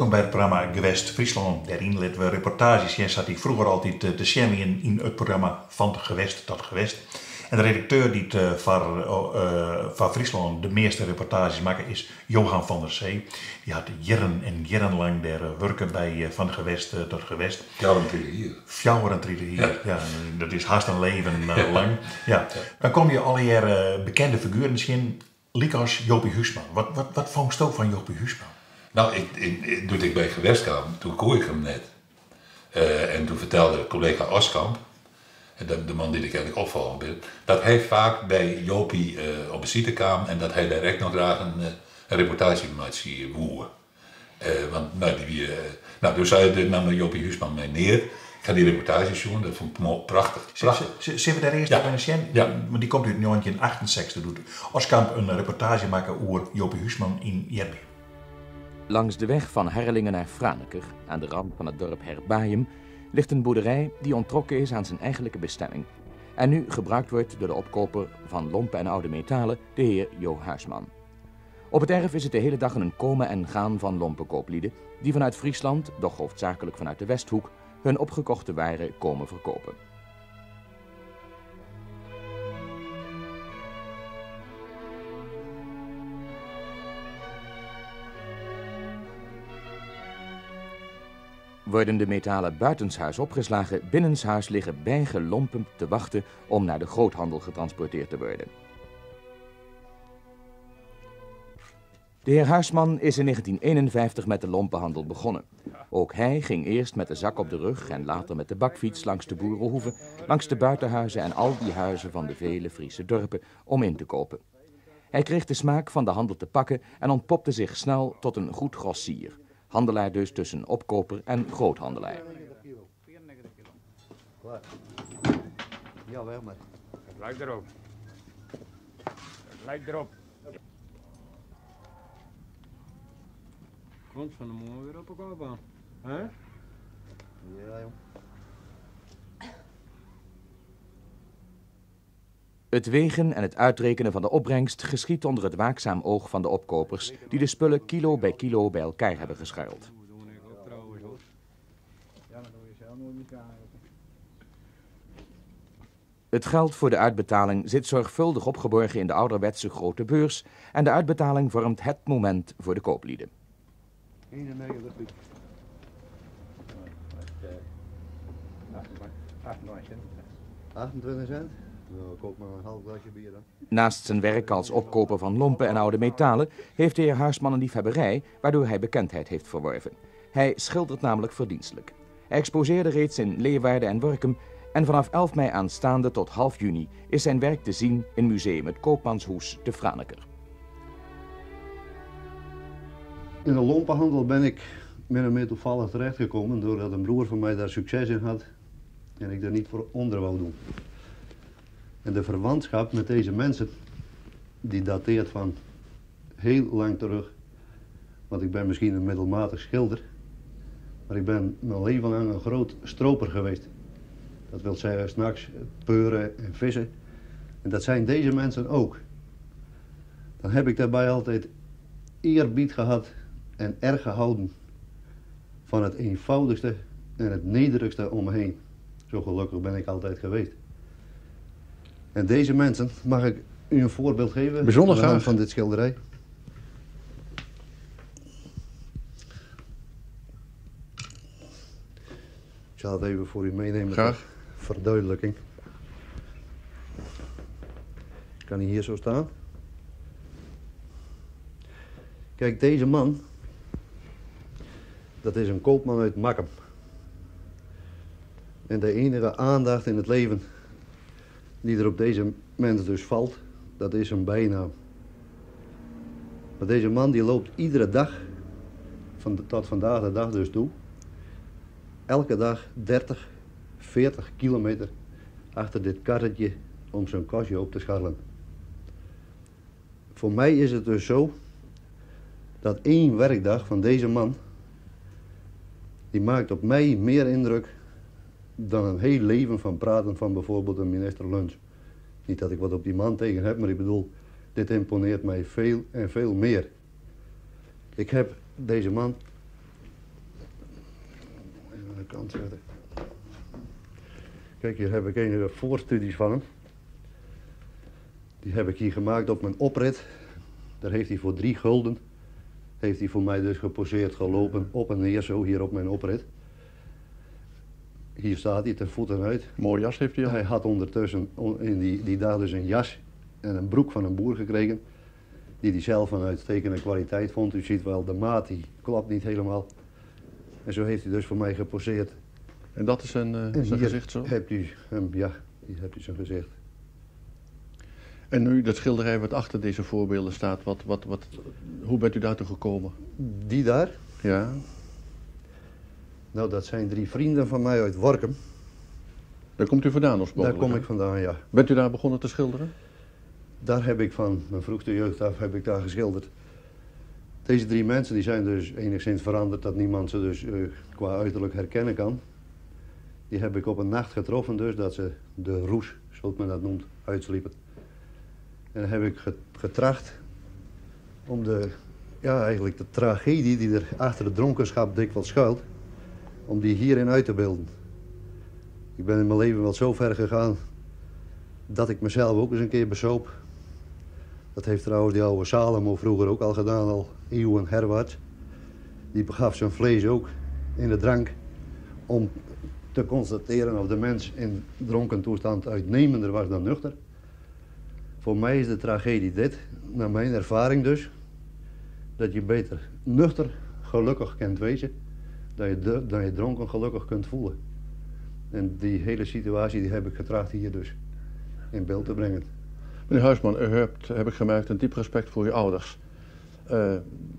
Wolkom by it programma Gewest Fryslân. Dêryn litte we reportaazjes sjen sa't dy froeger altyd te sjen wienen yn it programma Fan Gewest tot Gewest. En de redakteur dy't foar Fryslân de measte reportaazjes makke is Johan van der Zee. Dy hat jierren en jierrenlang dêr wurke by Fan Gewest tot Gewest. 34 jier. 34 jier, ja. Dat is hast in leven lang. Ja. Dan komme je allegear bekende figueren tsjin, lykas Jopie Huisman. Wat fûnsto fan Jopie Huisman? No, doe't ik by Gewest kaam, doe koe ik him net. En doe fertelde kollega Oskamp, de man dy't ik eigentlik opfolge bin, dat hy faak by Jopie op besite kaam en dat hy dêr ek noch graach in reportaazje meitsje woe. Want, no, dy wie, no, doe sei de namme Jopie Huisman my neat. Ik ha dy reportaazje sjoen, dat fûn ik moai, prachtich. Prachtich. Sille we dêr earst even nei sjen? Ja. Want dy komt út 1968, doe't Oskamp in reportaazje makke oer Jopie Huisman yn Hjerbeam. Langs de weg van Harlingen naar Franeker, aan de rand van het dorp Herbaaium, ligt een boerderij die onttrokken is aan zijn eigenlijke bestemming en nu gebruikt wordt door de opkoper van lompen en oude metalen, de heer Jo Huisman. Op het erf is het de hele dag een komen en gaan van lompenkooplieden die vanuit Friesland, doch hoofdzakelijk vanuit de Westhoek, hun opgekochte waren komen verkopen. Worden de metalen buitenshuis opgeslagen, binnenshuis liggen bergen lompen te wachten om naar de groothandel getransporteerd te worden. De heer Huisman is in 1951 met de lompenhandel begonnen. Ook hij ging eerst met de zak op de rug en later met de bakfiets langs de boerenhoeven, langs de buitenhuizen en al die huizen van de vele Friese dorpen om in te kopen. Hij kreeg de smaak van de handel te pakken en ontpopte zich snel tot een goed grossier. Handelaar dus tussen opkoper en groothandelaar. Ja, weg maar. Het lijkt erop. Het lijkt erop. Komt van de morgen weer op elkaar aan. Hè? Ja, jong. Het wegen en het uitrekenen van de opbrengst geschiedt onder het waakzaam oog van de opkopers die de spullen kilo bij kilo bij elkaar hebben gescharreld. Het geld voor de uitbetaling zit zorgvuldig opgeborgen in de ouderwetse grote beurs en de uitbetaling vormt het moment voor de kooplieden. 91 piek. 28 cent? Nou, ik koop maar een half glasje bier dan. Naast zijn werk als opkoper van lompen en oude metalen heeft de heer Huisman een liefhebberij waardoor hij bekendheid heeft verworven. Hij schildert namelijk verdienstelijk. Hij exposeerde reeds in Leeuwarden en Workum en vanaf 11 mei aanstaande tot half juni is zijn werk te zien in museum het Koopmanshoes te Franeker. In de lompenhandel ben ik min of meer toevallig terechtgekomen doordat een broer van mij daar succes in had en ik daar niet voor onder wou doen. En de verwantschap met deze mensen, die dateert van heel lang terug. Want ik ben misschien een middelmatig schilder, maar ik ben mijn leven lang een groot stroper geweest. Dat wil zeggen, 's nachts peuren en vissen. En dat zijn deze mensen ook. Dan heb ik daarbij altijd eerbied gehad en erg gehouden van het eenvoudigste en het nederigste om me heen. Zo gelukkig ben ik altijd geweest. En deze mensen, mag ik u een voorbeeld geven? Bijzonder Aan de hand graag. van dit schilderij. Ik zal het even voor u meenemen. Graag. Ter verduidelijking. Kan hij hier zo staan? Kijk, deze man, dat is een koopman uit Makkum. En de enige aandacht in het leven die er op deze mens dus valt, dat is een bijnaam. Maar deze man die loopt iedere dag, tot vandaag de dag dus toe, elke dag 30, 40 kilometer achter dit karretje om zijn kastje op te scharrelen. Voor mij is het dus zo dat één werkdag van deze man, die maakt op mij meer indruk dan een heel leven van praten van bijvoorbeeld een minister Luns. Niet dat ik wat op die man tegen heb, maar dit imponeert mij veel en veel meer. Ik heb deze man kant zetten. Kijk, hier heb ik enige voorstudies van hem. Die heb ik hier gemaakt op mijn oprit. Daar heeft hij voor 3 gulden, heeft hij voor mij dus geposeerd, gelopen, op en neer, zo hier op mijn oprit. Hier staat hij ten voeten uit. Mooie jas heeft hij al. Hij had ondertussen in die dag dus een jas en een broek van een boer gekregen, die hij zelf van uitstekende kwaliteit vond. U ziet wel, de maat die klopt niet helemaal. En zo heeft hij dus voor mij geposeerd. En dat is En zijn hier gezicht zo? Hebt u hem, ja, hier hebt u zijn gezicht. En nu dat schilderij wat achter deze voorbeelden staat, hoe bent u daartoe gekomen? Die daar? Ja. Nou, dat zijn 3 vrienden van mij uit Workum. Daar komt u vandaan oorspronkelijk? Daar kom hè? ik vandaan, ja. Bent u daar begonnen te schilderen? Daar heb ik van mijn vroegste jeugd af heb ik daar geschilderd. Deze 3 mensen die zijn dus enigszins veranderd dat niemand ze dus qua uiterlijk herkennen kan. Die heb ik op een nacht getroffen dus dat ze de roes, zoals men dat noemt, uitsliepen. En dan heb ik getracht om de tragedie die er achter het dronkenschap dikwijls schuilt, om die hierin uit te beelden. Ik ben in mijn leven wel zo ver gegaan dat ik mezelf ook eens een keer besoop. Dat heeft trouwens die oude Salomo vroeger ook al gedaan, al eeuwen herwaarts. Die begaf zijn vlees ook in de drank om te constateren of de mens in dronken toestand uitnemender was dan nuchter. Voor mij is de tragedie dit, naar mijn ervaring dus, dat je beter nuchter gelukkig kunt wezen dan je dronken gelukkig kunt voelen. En die hele situatie die heb ik getracht hier dus in beeld te brengen. Meneer Huisman, u hebt, heb ik gemerkt, een diep respect voor uw ouders.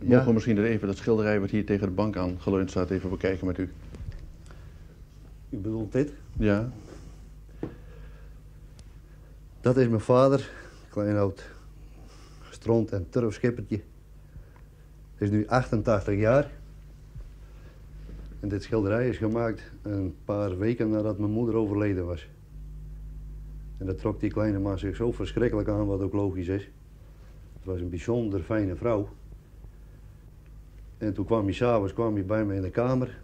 Mogen we misschien even dat schilderij wat hier tegen de bank aan geleund staat even bekijken met u? U bedoelt dit? Ja. Dat is mijn vader, klein oud gestrond en turfschippertje. Hij is nu 88 jaar. En dit schilderij is gemaakt een paar weken nadat mijn moeder overleden was. En dat trok die kleine man zich zo verschrikkelijk aan, wat ook logisch is. Het was een bijzonder fijne vrouw. En toen kwam hij 's avonds, kwam hij bij me in de kamer.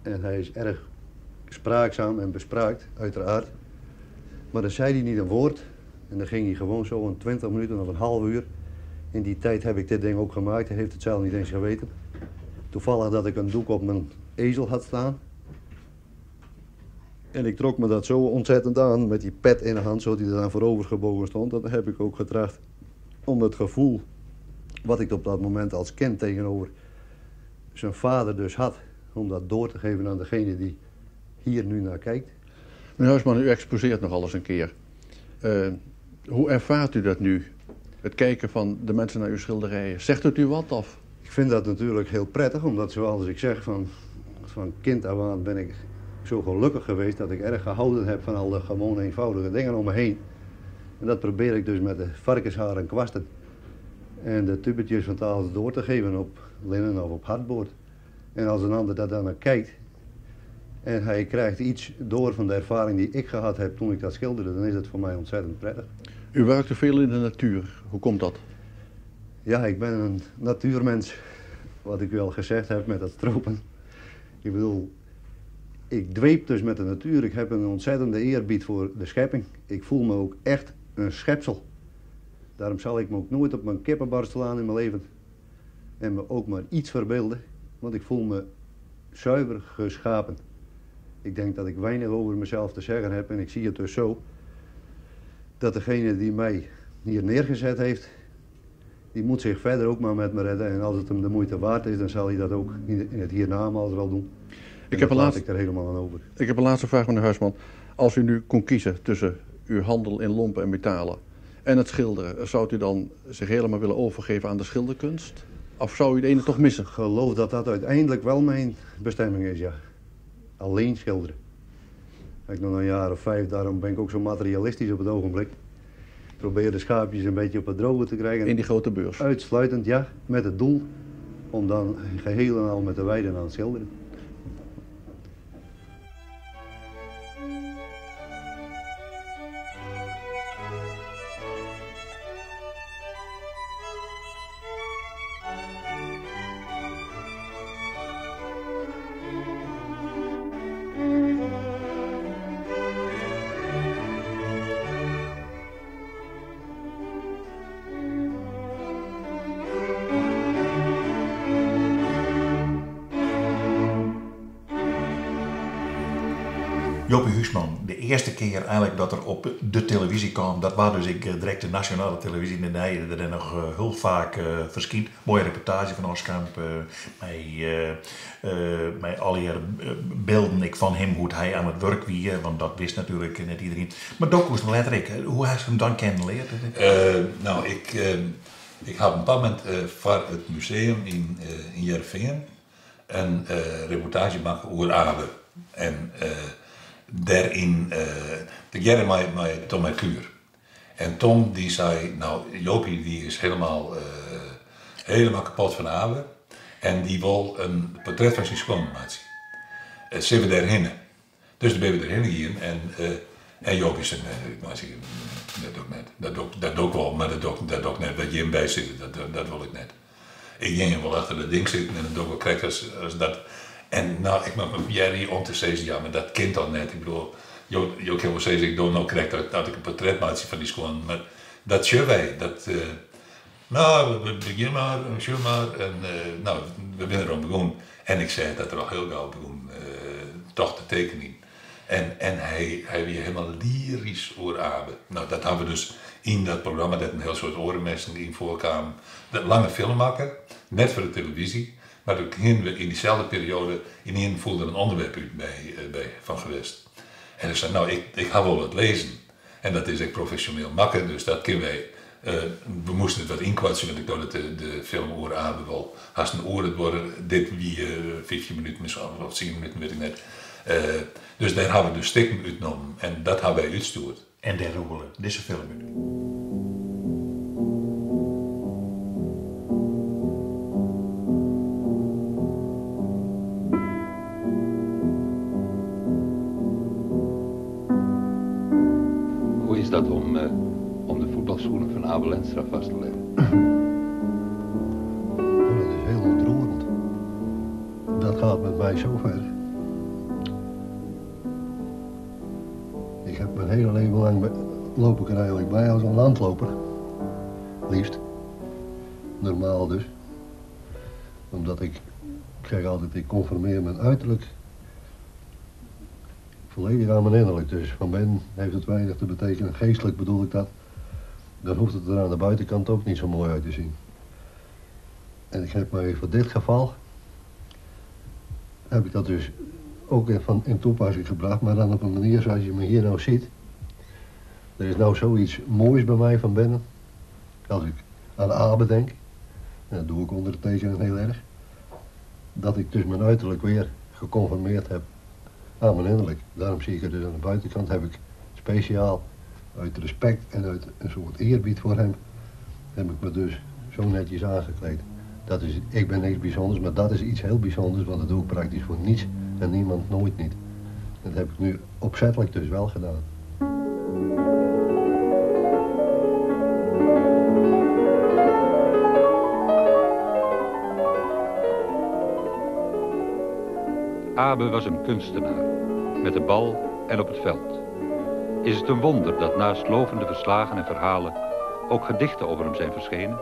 En hij is erg spraakzaam en bespraakt, uiteraard. Maar dan zei hij niet een woord. En dan ging hij gewoon zo een 20 minuten of een half uur. In die tijd heb ik dit ding ook gemaakt. Hij heeft het zelf niet eens geweten. Toevallig dat ik een doek op mijn ezel had staan. En ik trok me dat zo ontzettend aan met die pet in de hand, zodat hij eraan voorover gebogen stond. Dat heb ik ook getracht om het gevoel wat ik op dat moment als kind tegenover zijn vader dus had, om dat door te geven aan degene die hier nu naar kijkt. Meneer Huisman, u exposeert nogal eens een keer. Hoe ervaart u dat nu? Het kijken van de mensen naar uw schilderijen. Zegt het u wat of? Ik vind dat natuurlijk heel prettig, omdat zoals ik zeg, van kind af aan ben ik zo gelukkig geweest dat ik erg gehouden heb van al de gewone eenvoudige dingen om me heen. En dat probeer ik dus met de varkensharen kwasten en de tubetjes van tafel door te geven op linnen of op hardboard. En als een ander daar dan naar kijkt en hij krijgt iets door van de ervaring die ik gehad heb toen ik dat schilderde, dan is dat voor mij ontzettend prettig. U werkte veel in de natuur. Hoe komt dat? Ja, ik ben een natuurmens, wat ik u al gezegd heb met dat stropen. Ik dweep dus met de natuur. Ik heb een ontzettende eerbied voor de schepping. Ik voel me ook echt een schepsel. Daarom zal ik me ook nooit op mijn kippenbar slaan in mijn leven. En me ook maar iets verbeelden, want ik voel me zuiver geschapen. Ik denk dat ik weinig over mezelf te zeggen heb en ik zie het dus zo dat degene die mij hier neergezet heeft, die moet zich verder ook maar met me redden. En als het hem de moeite waard is, dan zal hij dat ook in het hiernamaals wel doen. En dat laat ik er helemaal aan over. Ik heb een laatste vraag, meneer Huisman. Als u nu kon kiezen tussen uw handel in lompen en metalen en het schilderen, zou u dan zich helemaal willen overgeven aan de schilderkunst? Of zou u het ene toch missen? Ik geloof dat dat uiteindelijk wel mijn bestemming is, ja. Alleen schilderen. Ik nog een jaar of 5, daarom ben ik ook zo materialistisch op het ogenblik. Ik probeer de schaapjes een beetje op het droge te krijgen. In die grote beurs? Uitsluitend, ja. Met het doel om dan geheel en al met de weiden aan het schilderen. Jopie Huisman, de earste kear eigenlik dat er op de televyzje kaam, dat waard dus ek direkt de nasjonale televyzje, dêrnei is er noch hiel faak ferskynd. Moaie reportaazje fan Oskamp mei allegear bylden ek fan him, hoe't hy oan it wurk wie, want dat wist natuerlik net iderien. Mar do koest him letter ek. Hoe hast him dan kennen leard? No, ik, ik ha op in bepaald momint foar it museum yn Hearrenfean in reportaazje makke oer Abe. En dêryn, tegearre mei Thom Mercuur. En Thom dy sei, no Jopie dy is helemaal, helemaal kapot fan Abe en dy wol in portret fan syn skuon meitsje. Sille we dêrhinne? Dus doe binne we derhinne gien en, en Jopie sei, nee, ik meitsje gjin, dat doch ik net. Dat doch, dat doch ik wol, mar dat doch, dat doch ik net wêr't jim by sitte, dat, dat wol ik net. Ik gean wol achter dat ding sitten en dan doch ik wol krekt as, as dat. En no, ik moat mei Jerry om te sizzen, ja, mar dat kin toch net? Ik bedoel, jo, jo kinne wol sizze, ik doch no krekt as dat ik in portret meitsje fan dy skuon, mar dat sjogge wy. Dat, no, begjin mar, sjoch mar. En no, we binne deroan begûn. En ik seach dat er al hiel gau begûn toch te tekenjen. En, en hy, hy wie hielendal lyrysk oer Abe. No, dat hawwe we dus yn dat programma, dêr't in hiel soad oare minsken yn foarkamen, dat lange film makke. Net foar de televyzje, mar doe hiene we yn dyselde perioade ynienen foel der in ûnderwerp út by, by Van Gewest. En ik sei, no, ik, ik ha wol wat lêzen. En dat is ek profesjoneel makke, dus dat kinne wy. We moasten it wat ynkoartsje, want ik tocht dat de, de film oer Abe wol hast in oere duorre. Dit wie 15 minuten of 10 minuten, wit ik net. Dus dêr hawwe we dus stikken útnommen en dat hawwe wy útstjoerd. En dêr rûgele dizze film út. Hoe is dat om, om de voetbalschoenen van Abe Lenstra vast te leggen? Dat is heel ontroerend. Dat gaat met mij zo ver. Ik heb mijn hele leven lang loop ik er eigenlijk bij als een landloper. Liefst. Normaal dus. Omdat ik, ik zeg altijd, ik conformeer mijn uiterlijk volledig aan mijn innerlijk. Dus van ben heeft het weinig te betekenen. Geestelijk bedoel ik dat. Dan hoeft het er aan de buitenkant ook niet zo mooi uit te zien. En ik heb mij voor dit geval, heb ik dat dus ook in, van, in toepassing gebracht, maar dan op een manier zoals je me hier nou ziet. Er is nou zoiets moois bij mij van binnen. Als ik aan Abe denk, en dat doe ik onder het tekenen heel erg, dat ik dus mijn uiterlijk weer geconformeerd heb aan mijn innerlijk. Daarom zie ik het dus aan de buitenkant, heb ik speciaal uit respect en uit een soort eerbied voor hem, heb ik me dus zo netjes aangekleed. Dat is, ik ben niks bijzonders, maar dat is iets heel bijzonders, want dat doe ik praktisch voor niets en niemand nooit niet. Dat heb ik nu opzettelijk dus wel gedaan. Abe was een kunstenaar, met de bal en op het veld. Is het een wonder dat naast lovende verslagen en verhalen ook gedichten over hem zijn verschenen?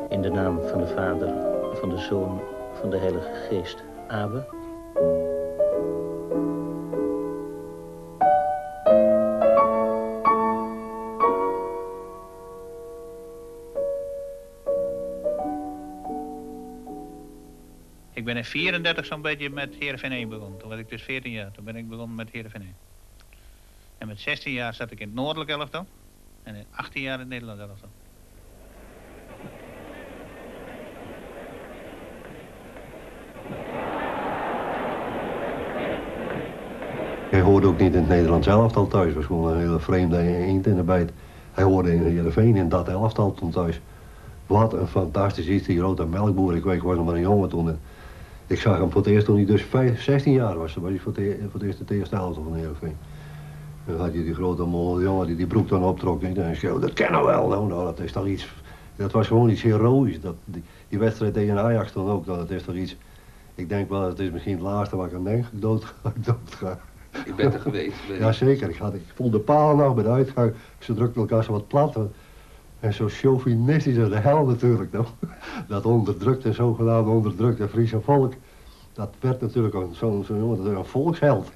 In de naam van de Vader, van de Zoon, van de Heilige Geest. Abe. Ik ben in 34 zo'n beetje met Heerenveen 1 begonnen. Toen was ik dus 14 jaar. Toen ben ik begonnen met Heerenveen 1. En met 16 jaar zat ik in het Noordelijk elftal. En in 18 jaar in het Nederlands elftal. Hij hoorde ook niet in het Nederlands elftal thuis. Het was gewoon een hele vreemde eend in de bijt. Hij hoorde in Heerenveen in dat elftal toen thuis. Wat een fantastisch iets, die grote melkboer. Ik weet, ik was nog maar een jongen toen. Ik zag hem voor het eerst toen hij dus 16 jaar was. Toen was hij voor het, eerst het eerste elftal van Heerenveen. Dan had je die grote molle jongen die die broek dan optrok. En dan schreeuwde, dat kennen we wel. Nou, nou, dat is toch iets... Dat was gewoon iets heroïs. Dat, die, die wedstrijd tegen Ajax toen ook, dat is toch iets... Ik denk wel, het is misschien het laatste waar ik aan denk, ik dood, dood ga. Ik ben er geweest. Ja, zeker. Ik, had, ik vond de paal nog bij de uitgang. Ze drukten elkaar zo wat plat. En zo chauvinistisch als de hel natuurlijk. Nog. Dat onderdrukte, zogenaamde onderdrukte Friese volk. Dat werd natuurlijk zo'n jongen, een volksheld.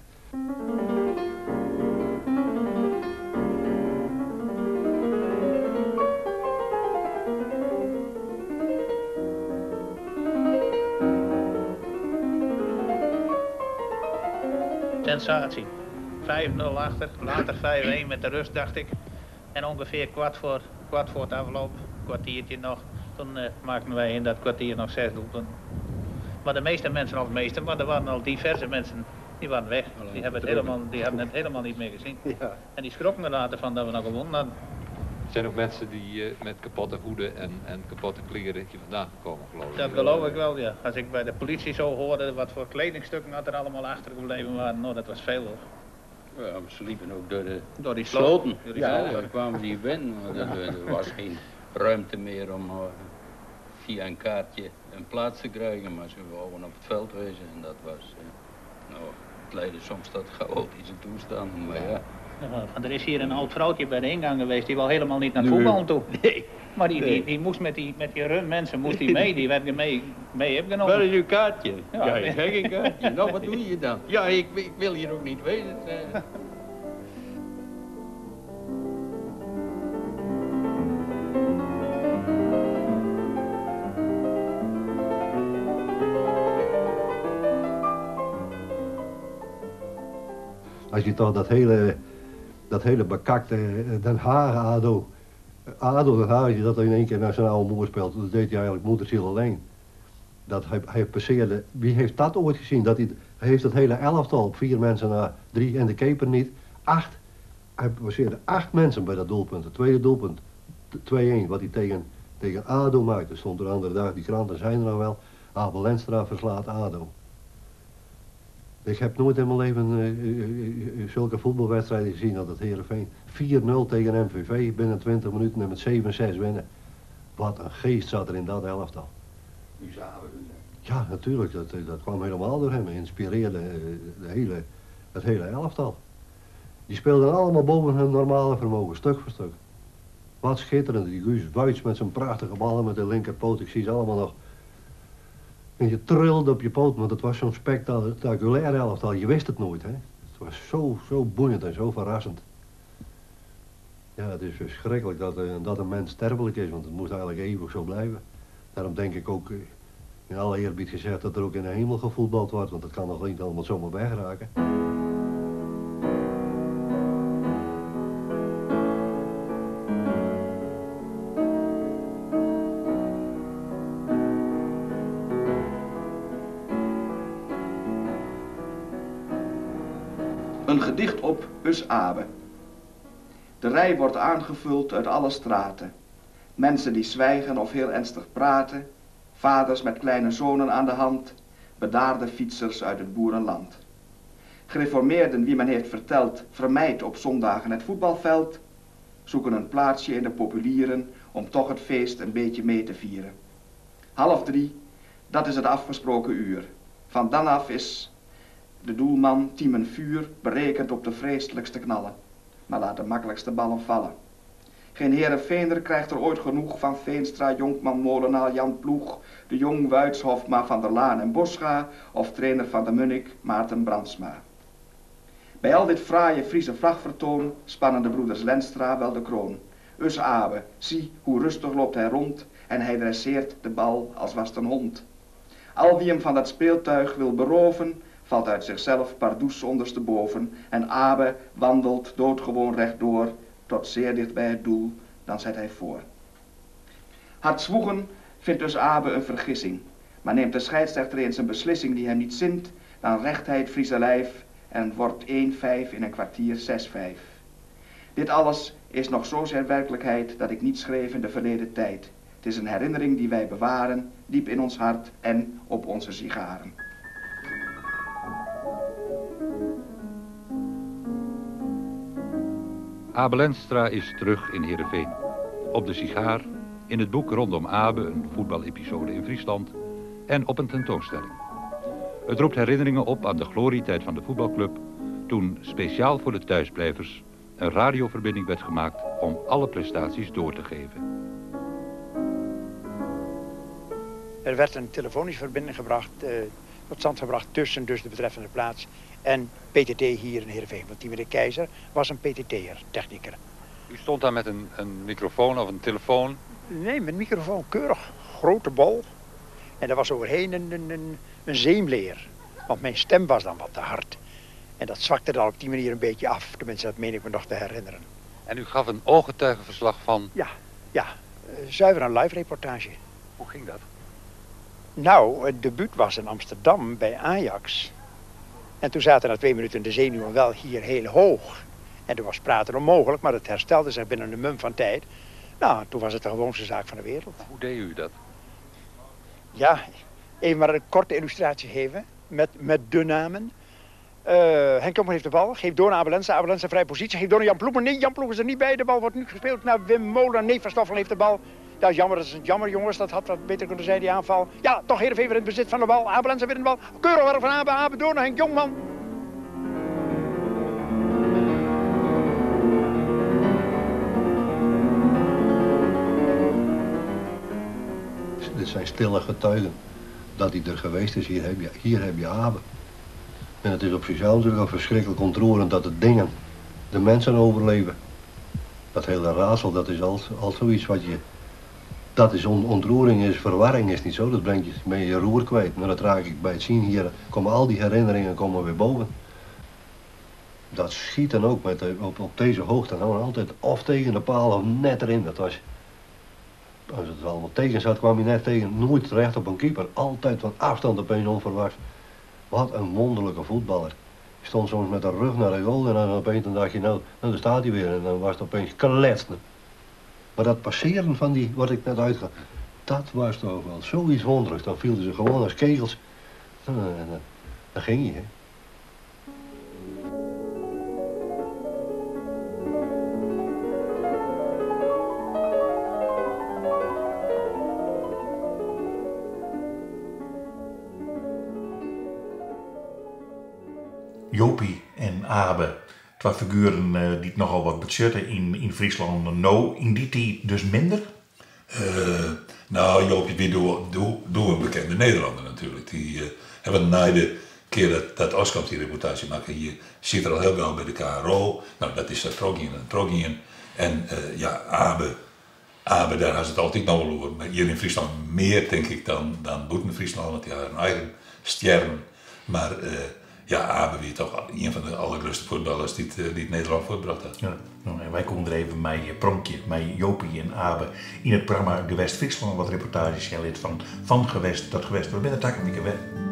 Sensatie. 5-0 achter, later 5-1 met de rust, dacht ik. En ongeveer kwart voor, kwart voor het afloop, kwartiertje nog, toen eh, maakten wij in dat kwartier nog zes doelpunten. Maar de meeste mensen, of de meeste, maar er waren al diverse mensen, die waren weg. Die hebben het helemaal, die hebben het helemaal niet meer gezien. Ja. En die schrokken er later van dat we nog gewonnen hadden. Er zijn ook mensen die eh, met kapotte hoeden en, en kapotte kleren hier vandaan gekomen, geloof ik. Dat geloof ik wel, ja. Als ik bij de politie zo hoorde wat voor kledingstukken dat er allemaal achtergebleven waren, nou, dat was veel hoor. Ja, maar ze liepen ook door de door die sloten. Door die ja, daar kwamen die binnen. Er, er was geen ruimte meer om eh, via een kaartje een plaats te krijgen, maar ze wouden op het veld wezen en dat was, eh, nou, het leidde soms tot chaotische toestanden, maar ja. Ja, want er is hier een oud vrouwtje bij de ingang geweest, die wou helemaal niet naar het voetbal toe. Nee. Maar die, die, die moest met die, met die run mensen moest die mee, die werd mee, mee opgenomen. Waar is uw kaartje? Ja, ja ik heb geen kaartje. Nou, wat doe je dan? Ja, ik, ik wil hier ook niet wezen. Als je toch dat hele, dat hele bekakte eh, Den Haag ADO, ADO Den Haag, je dat in één keer naar zijn oude moer speelt, dat deed hij eigenlijk moederziel alleen. Dat hij, hij passeerde, wie heeft dat ooit gezien? Dat hij, hij heeft dat hele elftal op vier mensen na drie en de keeper niet. Acht, hij passeerde acht mensen bij dat doelpunt. Het tweede doelpunt, 2-1, wat hij tegen, tegen ADO maakte. Stond er de andere dag, die kranten zijn er nog wel. Abel Lenstra verslaat ADO. Ik heb nooit in mijn leven uh, zulke voetbalwedstrijden gezien als het Heerenveen. 4-0 tegen MVV binnen 20 minuten en met 7-6 winnen. Wat een geest zat er in dat elftal. U zagen dus, Ja, natuurlijk. Dat, dat kwam helemaal door hem. Hij inspireerde de hele, het hele elftal. Die speelden allemaal boven hun normale vermogen, stuk voor stuk. Wat schitterend. Die Guus Wuits met zijn prachtige ballen met de linkerpoot. Ik zie ze allemaal nog. En je trilde op je poot, want het was zo'n spectaculair elftal. Je wist het nooit, hè. Het was zo, zo boeiend en zo verrassend. Ja, het is verschrikkelijk dat, eh, dat een mens sterfelijk is, want het moet eigenlijk eeuwig zo blijven. Daarom denk ik ook, eh, in alle eerbied gezegd, dat er ook in de hemel gevoetbald wordt, want dat kan nog niet allemaal zomaar wegraken. Een gedicht op Us Abe. De rij wordt aangevuld uit alle straten. Mensen die zwijgen of heel ernstig praten. Vaders met kleine zonen aan de hand. Bedaarde fietsers uit het boerenland. Gereformeerden wie men heeft verteld, vermijd op zondagen het voetbalveld. Zoeken een plaatsje in de populieren om toch het feest een beetje mee te vieren. 2:30, dat is het afgesproken uur. Van dan af is de doelman Tiemen Vuur berekend op de vreselijkste knallen, maar laat de makkelijkste ballen vallen. Geen Heerenveener krijgt er ooit genoeg van Veenstra, Jonkman, Molenaar, Jan Ploeg, de Jong, Wuits, Hofma, Van der Laan en Boscha of trainer van de Munnik, Maarten Brandsma. Bij al dit fraaie Friese vlagvertoon spannen de broeders Lenstra wel de kroon. Us Abe, zie hoe rustig loopt hij rond en hij dresseert de bal als was het een hond. Al wie hem van dat speeltuig wil beroven, valt uit zichzelf pardoes ondersteboven en Abe wandelt doodgewoon rechtdoor tot zeer dicht bij het doel, dan zet hij voor. Hard zwoegen vindt dus Abe een vergissing, maar neemt de scheidsrechter eens een beslissing die hem niet zint, dan recht hij het Friese lijf en wordt 1-5 in een kwartier 6-5. Dit alles is nog zozeer werkelijkheid dat ik niet schreef in de verleden tijd. Het is een herinnering die wij bewaren, diep in ons hart en op onze sigaren. Abe Lenstra is terug in Heerenveen. Op de sigaar, in het boek Rondom Abe, een voetbalepisode in Friesland... en op een tentoonstelling. Het roept herinneringen op aan de glorietijd van de voetbalclub... toen speciaal voor de thuisblijvers een radioverbinding werd gemaakt... om alle prestaties door te geven. Er werd een telefonische verbinding gebracht eh, tot stand gebracht tussen dus de betreffende plaats en PTT hier in Heerenveen. Want die meneer Keizer was een PTT'er, technieker. U stond daar met een, een microfoon of een telefoon? Nee, met microfoon, keurig. Grote bol. En daar was overheen een, een, een, een zeemleer. Want mijn stem was dan wat te hard. En dat zwakte dan op die manier een beetje af. Tenminste, dat meen ik me nog te herinneren. En u gaf een ooggetuigenverslag van... Ja, ja. Zuiver een live reportage. Hoe ging dat? Nou, het debuut was in Amsterdam bij Ajax. En toen zaten na 2 minuten de zenuwen wel hier heel hoog. En toen was praten onmogelijk, maar het herstelde zich binnen een mum van tijd. Nou, toen was het de gewoonste zaak van de wereld. Hoe deed u dat? Ja, even maar een korte illustratie geven met, met de namen. Henk Jongman heeft de bal, geeft door naar Abe Lenstra. Abe Lenstra vrije positie, geeft door naar Jan Ploemen. Nee, Jan Ploemen is er niet bij. De bal wordt nu gespeeld naar Wim Molen. Nee, Van Stoffel heeft de bal. Dat is jammer, dat is jammer jongens. Dat had wat beter kunnen zijn, die aanval. Ja, toch Heerenveen weer in het bezit van de bal. Abe Lenstra weer in de bal. Keurig werk van Abe. Abe door naar Henk Jongman. Dit zijn stille getuigen dat hij er geweest is. Hier heb je, hier heb je Abe. En het is op zichzelf natuurlijk al verschrikkelijk ontroerend dat de dingen, de mensen overleven. Dat hele raadsel, dat is al, al zoiets wat je... Dat is ontroering, is verwarring, is niet zo. Dat brengt je, ben je je roer kwijt. Maar dat raak ik bij het zien hier. Komen al die herinneringen komen weer boven. Dat schieten ook met de, op, op deze hoogte. Nou, altijd of tegen de paal of net erin. Dat was, als het allemaal tegen zat, kwam je net tegen. Nooit terecht op een keeper. Altijd van afstand opeens onverwachts. Wat een wonderlijke voetballer. Je stond soms met de rug naar de goal en dan opeens dan dacht je, nou, nou, daar staat hij weer. En dan was het opeens klets. Maar dat passeren van die, wat ik net uitga, dat was toch wel zoiets wonderlijks. Dan vielen ze gewoon als kegels. En dan, dan ging hij, hè. Jopie en Abe, twa figueren dy't nochal wat betsjutte yn, yn Fryslân no, yn dy tiid dus minder? Uh, nou, Jopie wie doe, doe, doe in bekende Nederlanner natuerlik. Dy uh, want nei de kear dat, dat Oskamp dy reportaazje makke hie, siet er al hiel gau by de KRO. Nou, dat is sa trochgien en trochgien. En uh, ja, Abe, Abe, dêr ha se it altyd noch wol oer. Mar hjir yn Fryslân mear, tink ik, dan, dan bûten Fryslân, want dy ha harren eigen stjerren. Mar uh, ja, Abe wie toch ien fan de allergrutste fuotballers dy't, dy't Nederlân fuortbrocht hat. Ja, no, en wy koene der even mei pronkje, mei Jopie en Abe yn it programma Gewest Fryslân wat reportaazjes sjen litte fan, fan Gewest tot Gewest. We binne der takom wike wer.